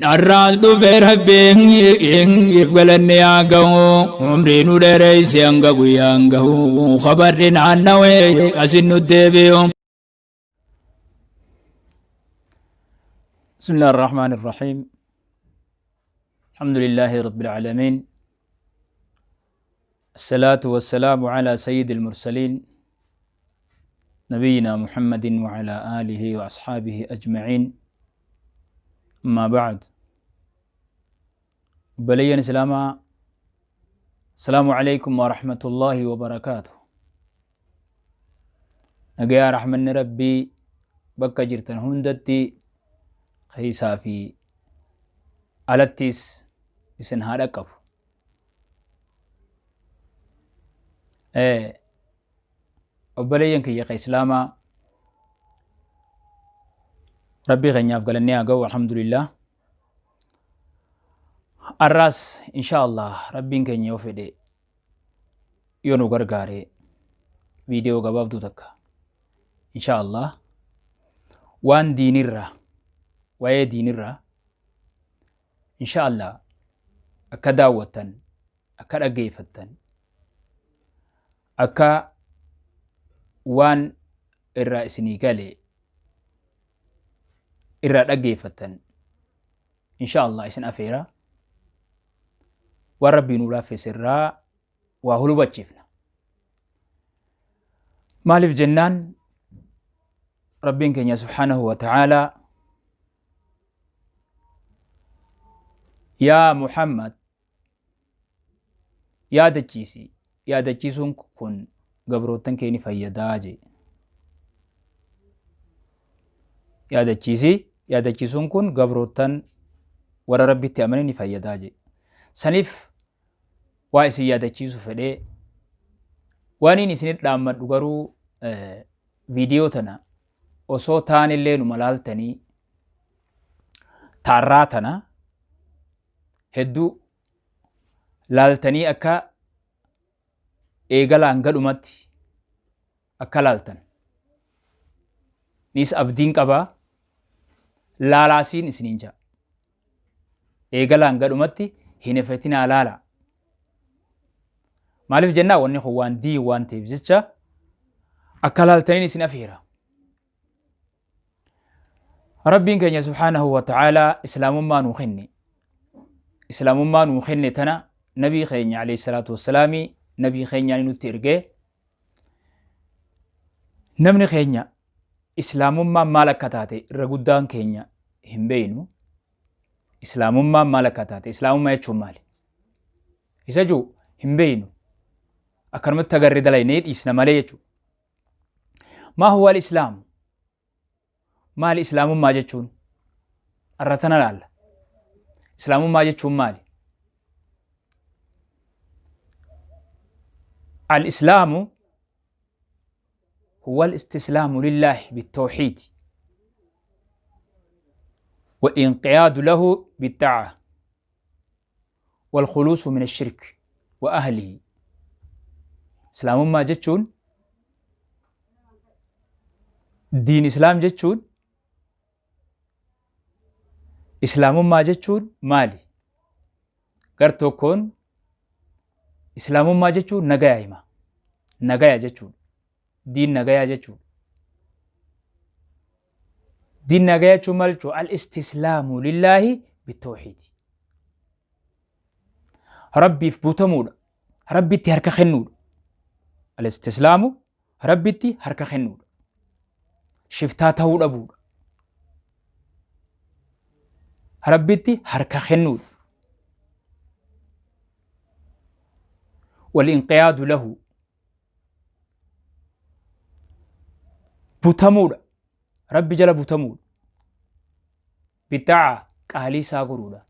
Dharraas dhufe rabbiin galanni haa gahu umrii nu dheereyse hanga guyyaan gahu khabarri naannawe asin nu deebi'u. بسم الله الرحمن الرحيم الحمد لله رب العالمين الصلاة والسلام على سيد المرسلين نبينا محمد وعلى آله وأصحابه أجمعين أما بعد بليا سلاما السلام عليكم ورحمة الله وبركاته نجيا رحمن ربي بكا جرتن هندتي خيسا في alattis isin haa dhaqqabu. Obboleeyyan kiyya ka Islaamaa Rabbii keenyaaf galannee haa ga'u alhamdulillah. Arraas insha Allah Rabbiin keenya yoo fedhe yoo nu gargaare viidiyoo gabaabduu takka insha Allah waan diinirraa waa'ee diinirraa Insha Allah akka daawwattan, akka dhaggeeffattan, akka waan irraa isinii gale irraa dhaggeeffattan insha Allah isin afeera. Waan Rabbii nuu laaffise irraa waa hubachiifna. Maaliif jennaan Rabbiin keenya subhaanahu wa ta'aalaa Yaa Muhammad yaadachiisi yaadachiisuun kun gabroottan kee ni fayyadaa jee. Yaadachiisi yaadachiisuun kun gabroottan warra Rabbitti amane ni fayyadaa jee. Saniif waa isin yaadachiisu fedhee waaniin isinit dhaammadhu garuu viidiyoo tana osoo taanillee numa laaltanii taarraa tana hedduu laaltanii akka eegalaan gadhumatti akka laaltan nis abdiin qabaa laalaasiin isiniin ja'a. Eegalaan gadhumatti hin efetinaa laala. Maaliif jennaa wanni kun waan dii waan ta'eef jecha akka laaltaniin isin afeera. Rabbiin keenya subhaanahu wa ta'aalaa islaamummaa nuu kenne. Islaamummaa nuu kenne tana nabii keenya alayhi salaatu wassalaamii nabii keenyaan nutti ergee namni keenya islaamummaan maal akka taate irra guddaan keenya hin beeynu. Islaamummaan maal akka taate islaamummaa jechuun maali? Isa jiru hin beeynu. Akkanumatti agarree dalaynee dhiisna malee jechuudha. Maa huwa al-islaam? Maali islaamummaa jechuun? Arra tana laalla. Islaamummaa jechuun maali? Al-islaamu huwa al-istislaamu lillaahi bitawxiid والإنقياد له بالطاعة والخلوص من الشرك وأهله Islaamummaa jechuun diin islaam jechuun islaamummaa jechuun maali? Gar tokkoon islaamummaa jechuun nagaya hima. Nagaya jechuun diin nagayaa jechuun. Diin nagaya jechuun maal jechuudha? Al-istislaamu lillaahi bitawxiidi. Rabbiif butamuudha. Rabbitti harka kennuudha. Al-istislaamu Rabbitti harka kennuudha. Shiftaa ta'uu dhabuudha. Rabbitti harka kennuudha. Wal-inqiyaadu lahu butamuudha. Rabbi jala butamuudha. Bixaa'a qaalii isaa godhuudha.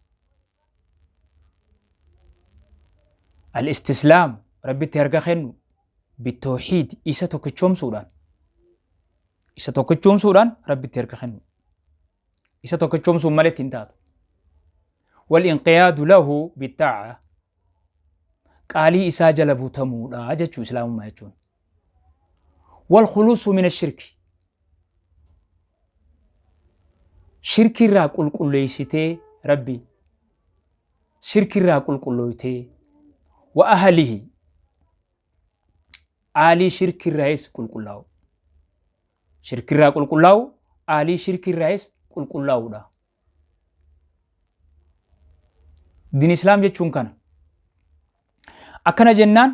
Al-istislaam Rabbitti harka kennu bitawxiid isa tokkichoomsuudhaan isa tokkichoomsuudhaan Rabbitti harka kennu. Isa tokkichoomsuun maletti hin taatu. Wal inqiyaadu lahu bixaa'a qaalii isaa jala butamuudha jechuu islaamummaa jechuun. Wal khuluusu mina shirki shirkii irraa qulqulleessitee Rabbi shirkirraa qulqullooytee wa ahlihi aalii shirkirraayis qulqullaa'u. Shirkirraa qulqullaa'u aalii shirkirraayis qulqullaa'uudha. Diin Islaam jechuun kana. Akkana jennaan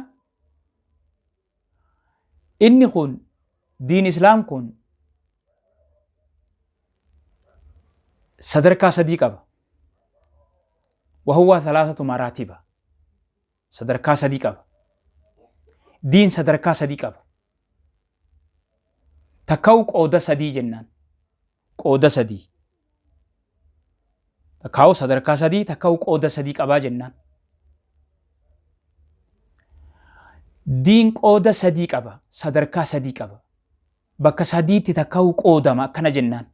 inni kun diin Islaam kun sadarkaa sadii qaba. Wahuwwa thalathatu maraatiba. Sadarkaa sadii qaba. Diin sadarkaa sadii qaba. Takka'u qooda sadii jennaan. Qooda sadii. Takkaa'u sadarkaa sadii takka'u qooda sadii qabaa jennaan. Diin qooda sadii qaba. Sadarkaa sadii qaba. Bakka sadiitti takka'u qoodama akkana jennaan.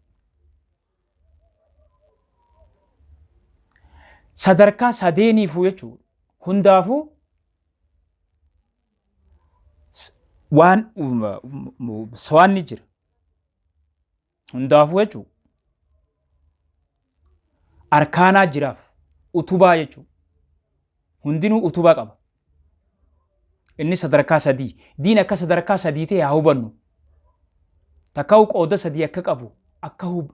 Sadarkaa sadeeniifuu jechuudha. Hundaafuu waan waan ni jira. Hundaafuu jechuudha. Arkaanaa jiraaf utubaa jechuudha. Hundinuu utubaa qaba. Inni sadarkaa sadii. Diin akka sadarkaa sadii ta'e haa hubannu. Takkaa'u qooda sadii akka qabu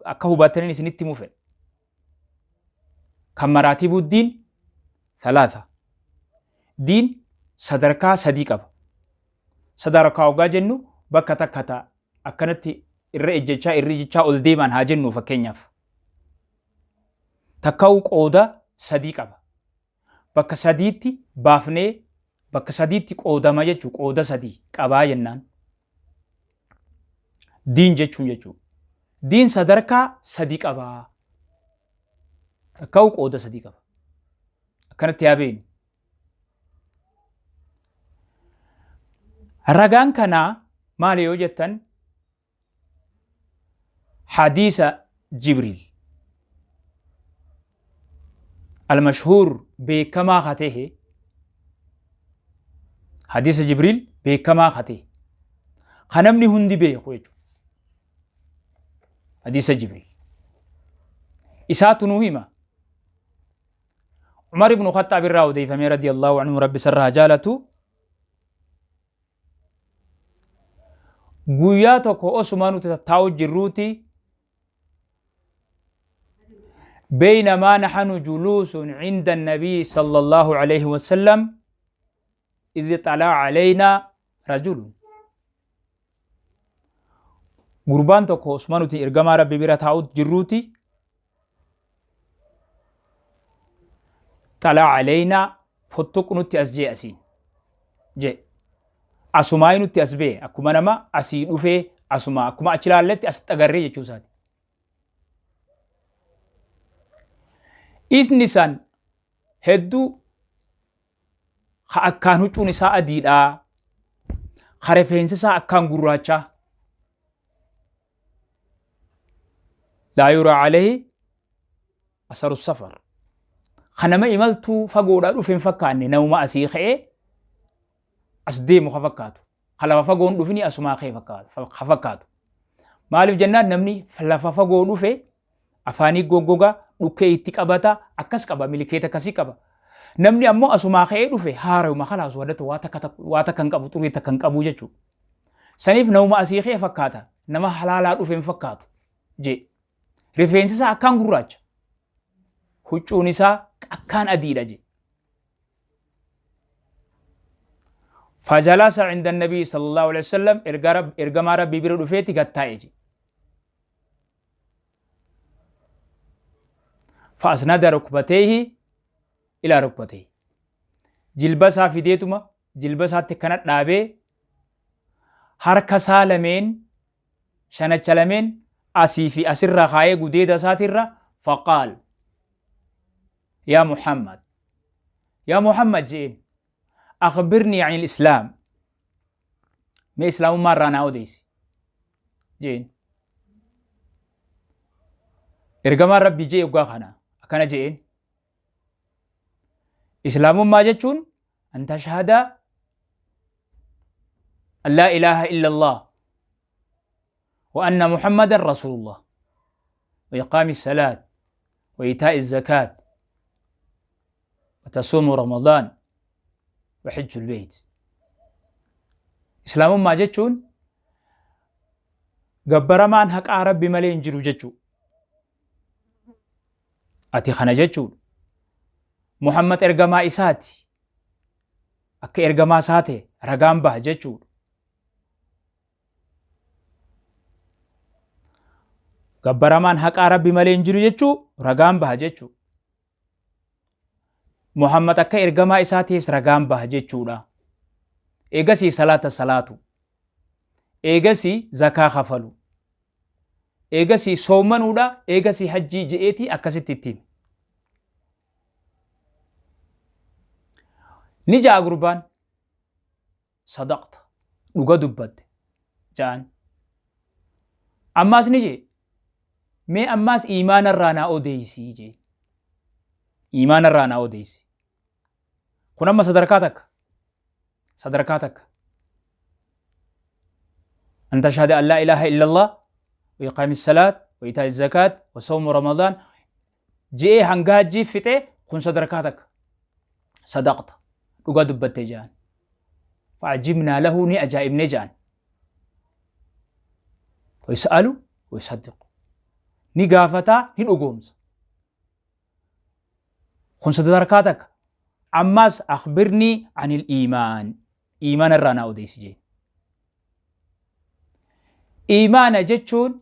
akka hubattaniin isinitti himuu fedha. Kan maraatibuu diin thalaatha. Diin sadarkaa sadii qaba. Sadarkaa hoggaa jennu bakka takka ta'a. Akkanatti irra ejjechaa irra ejjechaa ol deemaan haa jennu fakkeenyaaf. Takkaa'u qooda sadii qaba. Bakka sadiitti baafnee bakka sadiitti qoodama jechuu qooda sadii qabaa jennaan. Diin jechuun jechuu. Diin sadarkaa sadii qabaa. Takkaa'u qooda sadii qaba. Akkanatti yaa beeknu. Ragaan kanaa maali yoo jettan hadiisa Jibriil almashhuur beekamaa ka ta'e hadiisa Jibriil beekamaa ka ta'e ka namni hundi beeku jechuudha. Hadiisa Jibriil isaatu nuu hima. Umar ibnu Khaxxaab irraa odeeffamee radiyallahu anhu rabbi isarraa haa jaalatu. Guyyaa tokko osuma nuti tattaa'u jirruuti بينما نحن جلوس عند النبي صلى الله عليه وسلم إذ طلع علينا رجل gurbaan tokko osuma nuti ergamaa rabbi bira taa'u jirruuti xalaa aleynaa fottoqu nutti as jee asiin jee asumaayi nutti as bee akkuma nama asii dhufee asuma akkuma achi laalletti as xagarree jechuu isaati. Isni san hedduu ka akkaan huccuun isaa adiidhaa ka rifeensi isaa akkaan gurraachaa laa yuraa alayhi asaru safar ka nama imaltuu fagoodhaa dhufe hin fakkaanne namuma asii ka'ee as deemu ka fakkaatu ka lafa fagoon dhufini asumaa ka'e ka fakkaatu maaliif jennaan namni lafa fagoo dhufe afaanii goggoga dhukkee itti qabata akkas qaba milikeeta akkasii qaba namni ammoo asumaa ka'ee dhufe haarayuma kalaas wadatu waa takka hin qabu xurii takka hin qabu jechuudha. Saniif namuma asii ka'e fakkaata nama halaalaa dhufe hin fakkaatu jee rifeensi isaa akkaan gurraacha huccuun isaa akkaan adiidha jee. Fajalasa inda nabii sallallahu alaihi wasallam ergamaa rabbii bira dhufeeti gad taa'e jee. Fa'asnada rukbateehi ilaa rukbateehi. Jilba isaa fideetuma jilba isaatti akkana dhaabee harka isaa lameen shanacha lameen asii fi asirra kaayee gudeeda isaatirra faqaal yaa Muhammad yaa Muhammad je'een akhbirnii anil islaam mee islaamummaa irraa naa odeessi je'een ergamaan rabbii je'e oggaa kana akkana je'een islaamummaa jechuun an tashhada an laa ilaaha illa allah wa anna muhammadan rasuulullah wa iqaami salaat Wa iitaa'i zakaat. Wa tasuumu Ramadaan. Wa hijjul beeyt. Islaamummaa jechuun gabbaramaan haqaa Rabbi malee hin jiru jechuu. Ati kana jechuudha. Muhammad ergamaa isaati. Akka ergamaa isaa ta'e ragaan baha jechuudha. Gabbaramaan haqaa Rabbi malee hin jiru jechuu ragaan baha jechuu. Muhammad akka ergamaa isaa ta'es ragaan baha jechuudha. Eegasii salaata salaatu. Eegasii zakaa kafalu. Eegasii soomanuudha. Eegasii hajjii je'eetii akkasitti ittiin. Ni ja'a gurbaan. Sadaqta, dhuga dubbatte ja'an. Ammaas ni jee, mee ammaas iimaana irraa naa odeeysi jee. Iimaana irraa naa odeeysi. Kun amma sadarkaa takka. Sadarkaa takka. An tashhada an laa ilaaha illallah wa iqaami salaat wa itaa'i zakaat wa sawmu ramadaan je'ee hanga hajjii fixee kun sadarkaa takka. Sadaqta dhugaa dubbatte ja'an. Fa'ajibnaa lahu ni ajaa'ibne ja'an. Wayas'alu wayasaddiqu. Ni gaafataa ni dhugoomsa. Kun sadarkaa takka. Ammas akhbirnii anil iimaan. Iimaana irraa naa odeessi jeen. Iimaana jechuun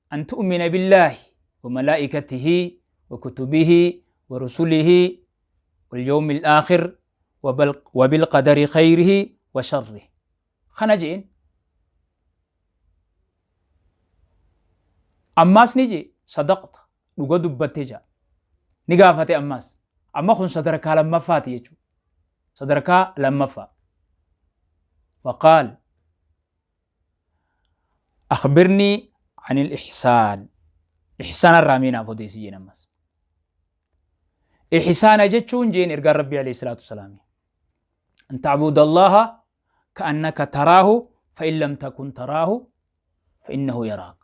an tu'mina billaahi wa malaa'ikatihi wa kutubihi wa rusulihi wal yawmil aakhir wa bil qadari khayrihi wa sharrihi. Kana jeen. Ammaas ni jee sadaqta dhuga dubbatte jaa. Ni gaafate ammaas. Amma kun sadarkaa lammaffaati jechuudha. Sadarkaa lammaffaa. Waqaal Akhbirnii anil ihsaan. Ihsaana irraa mee naaf odeessi jeen ammas. Ihsaana jechuun jeen ergaan Rabbii alayhi salaatu wasalaami. An ta'buda Allaha ka'annaka taraahu fa in lam takun taraahu fa innahu yaraak.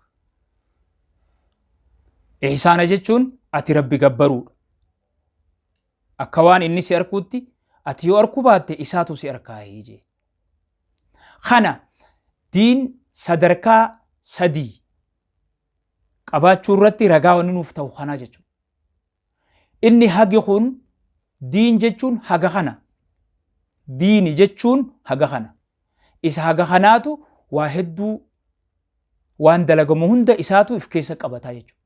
Ihsaana jechuun ati Rabbi gabbaruudha. Akka waan inni si arkuutti ati yoo arkuu baatte isaatu si arkaahee jee. Kana diin sadarkaa sadii qabaachuu irratti ragaa wanni nuuf ta'u kanaa jechuudha. Inni hagi kun diin jechuun haga kana. Diini jechuun haga kana. Isa haga kanaatu waa hedduu waan dalagamu hunda isaatu if keessa qabataa jechuudha.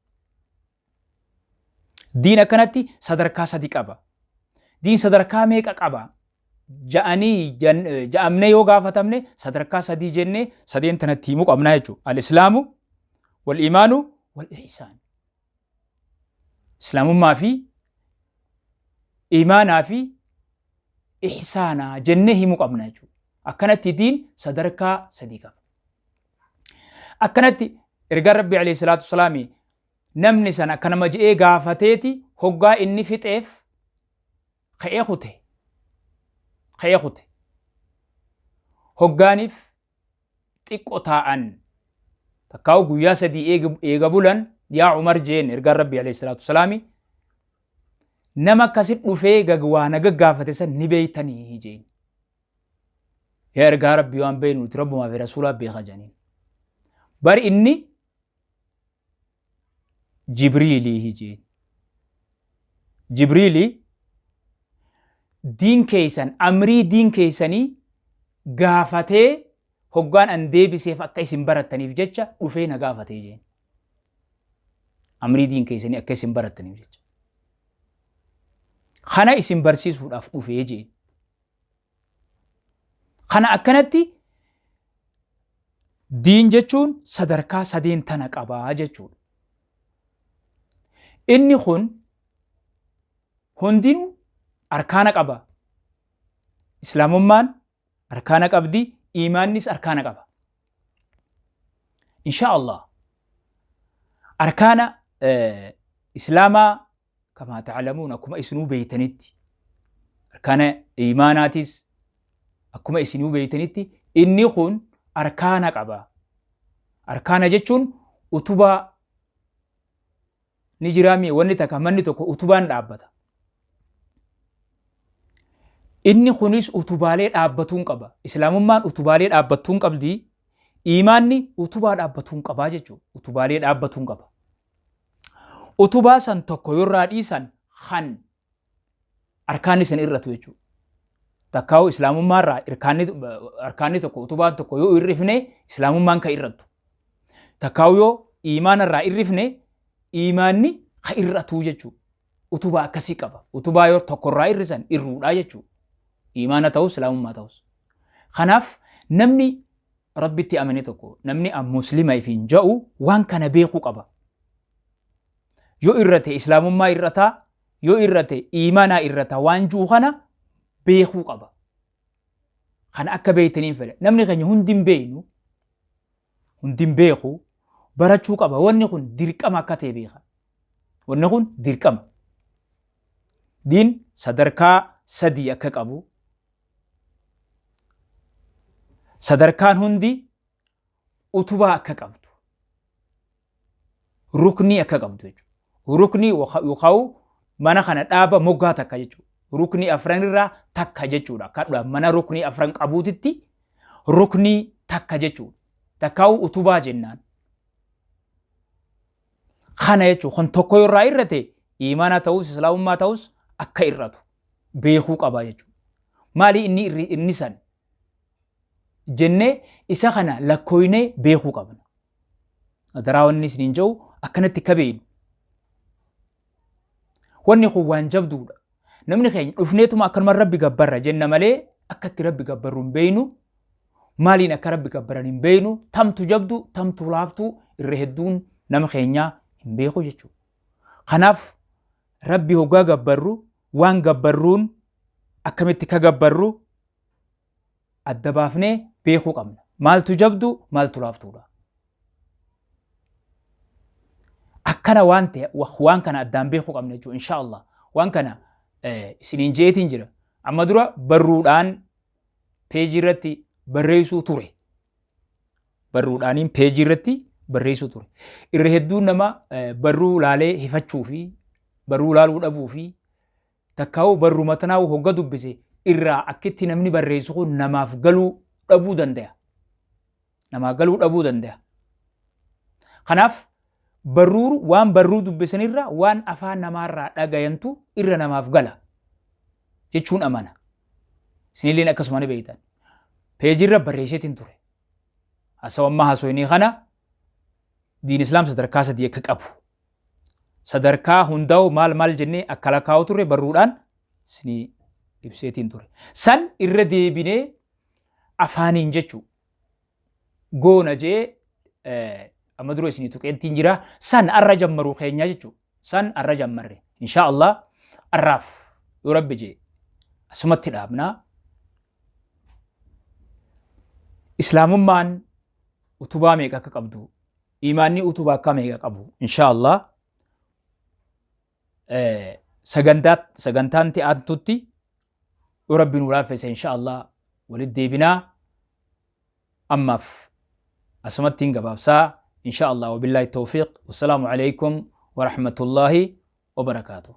Diin akkanatti sadarkaa sadi qaba. Diin sadarkaa meeqa qaba? Ja'anii ja'amnee yoo gaafatamne sadarkaa sadii jennee sadeen tanatti himuu qabnaa jechuudha. Al-Islaamu, wal imaanu, wal ihsaan. Islaamummaa fi imaanaa fi ihsaanaa jennee himuu qabna jechuudha. Akkanatti diin sadarkaa sadii qaba. Akkanatti ergaan Rabbii alayhi salaatu wasalaami Namni san akkanama je'ee gaafateeti hoggaa inni fixeef ka'ee kute. Ka'ee kute. Hoggaaniif xiqqo taa'an takkaa'u guyyaa sadii eega bulan yaa Umar jeen ergaan Rabbii alayhi salaatu wasalaami nama akkasi dhufee waa na gaggaafate san ni beeytanii jeen. Yaa ergaa Rabbii waan beeynu nuti Rabbumaa fi Rasuulaa beeka jedhaniin. Bari inni Jibriilii jeen. Jibriilii diin keessan amrii diin keessanii gaafatee hoggaan an deebiseef akka isin barattaniif jecha dhufee na gaafatee jeen. Amrii diin keessanii akka isin barattaniif jecha. Kana isin barsiisuudhaaf dhufee jeen. Kana akkanatti diin jechuun sadarkaa sadeen tana qabaa jechuudha. Inni kun hundinuu arkaana qaba. Islaamummaan arkaana qabdi, iimaannis arkaana qaba. Insha Allah arkaana islaamaa kamaa ta'lamuun akkuma isinuu beeytanitti arkaana iimaanaatis akkuma isinuu beeytanitti inni kun arkaana qaba. Arkaana jechuun utubaa ni jiraami wanni takka manni tokko utubaan dhaabbata. Inni kunis utubaalee dhaabbatuun qaba. Islaamummaan utubaalee dhaabbattuun qabdi. Iimaanni utubaa dhaabbatuun qabaa jechuudha. Utubaalee dhaabbatuun qaba. Utubaa san tokko yorraa dhiisan kan arkaanni san irratu jechuudha. Takkaa'u islaamummaarraa arkaanni tokko utubaan tokko yoo irrifne islaamummaan kan irrattu. Takkaa'u yoo iimaanarraa irrifne iimaanni kan irratu jechuudha. Utubaa akkasii qaba. Utubaa yoo tokkorraa irrisan irruudhaa jechuudha. Iimaana ta'us islaamummaa ta'us. Kanaaf namni Rabbitti amane tokko namni muslima ifiin ja'u waan kana beekuu qaba. Yoo irrate islaamummaa irrataa, yoo irrate iimaanaa irrata waan jiru kana beekuu qaba. Kana akka beektaniin fedha. Namni keenya hundi hin beeknu, hundi hin beeku, barachuu qaba. Wanni kun dirqama akka ta'e beeka. Wanni kun dirqama. Diin sadarkaa sadii akka qabu, sadarkaan hundi utubaa akka qabdu, ruknii akka qabdu jechuudha. Ruknii yookaan mana kana dhaaba moggaa takka jechuudha. Ruknii afran irraa takka jechuudha. Akka mana ruknii afran qabuutitti ruknii takka jechuudha. Takkaa'u utubaa jennaan. Kana jechuudha. Kun tokko irraa irrate imaana ta'us islaamummaa ta'us akka irratu beekuu qaba jechuudha. Maali inni inni san jennee isa kana lakkooynee beekuu qabna. Adaraa wanni isiniin jedhu akkanatti akka beeknu. Wanni kun waan jabduudha. Namni keenya dhufneetuma akkanuma Rabbi gabbarra jenna malee akka itti Rabbi gabbarru hin beeknu. Maaliin akka Rabbi gabbaran hin beeknu. Tamtu jabdu tamtu laaftu irra hedduun nama keenyaa hin beeku jechuudha. Kanaaf Rabbi hoggaa gabbarru waan gabbarruun akkamitti ka gabbarru adda baafnee beekuu qabna. Maaltu jabdu maaltu laaftuudha. Akkana waan ta'e waan kana addaan beekuu qabna jechuudha insha Allah. Waan kana isiniin jeetiin jira. Amma dura barruudhaan peejii irratti barreessuu ture. Barruudhaaniin peejii irratti barreessuu ture. Irra hedduun nama barruu laalee hifachuu fi barruu laaluu dhabuu fi Takkaa'uu barruma tanaa'uu hogga dubbise irraa akkitti namni barreessu kun namaaf galuu dhabuu dandaya. Namaa galuu dhabuu dandaya. Kanaaf barruu waan barruu dubbisanirra waan afaan namaarraa dhagayantu irra namaaf gala jechuun amana. Isinilleen akkasuma ni beektan. Peejirra barreesseetiin ture. Hasawa ammaa hasoynii kana diin islaam sadarkaa sadii akka qabu. Sadarkaa hundaa'u maal maal jennee akka lakkaa'u turre barruudhaan isinii ibseetiin ture. San irra deebinee afaaniin jechuu goona jee amma dura isinii tuqeettiin jira. San arra jammaruu keenya jechuu. San arra jammarre. Inshaa Allah arraaf yoo rabbi jee asumatti dhaabnaa. Islaamummaan utubaa meeqa akka qabdu Iimaanni utubaa akka meeqa qabu insha Allah sagantaa sagantaan aantutti yoo rabbi nu laaffise insha Allah walitti deebinaa ammaaf asumatti hin gabaabsaa insha Allah wabillahi tawfiiq wassalaamu alaikum warahmatullaahi wabarakaatuh.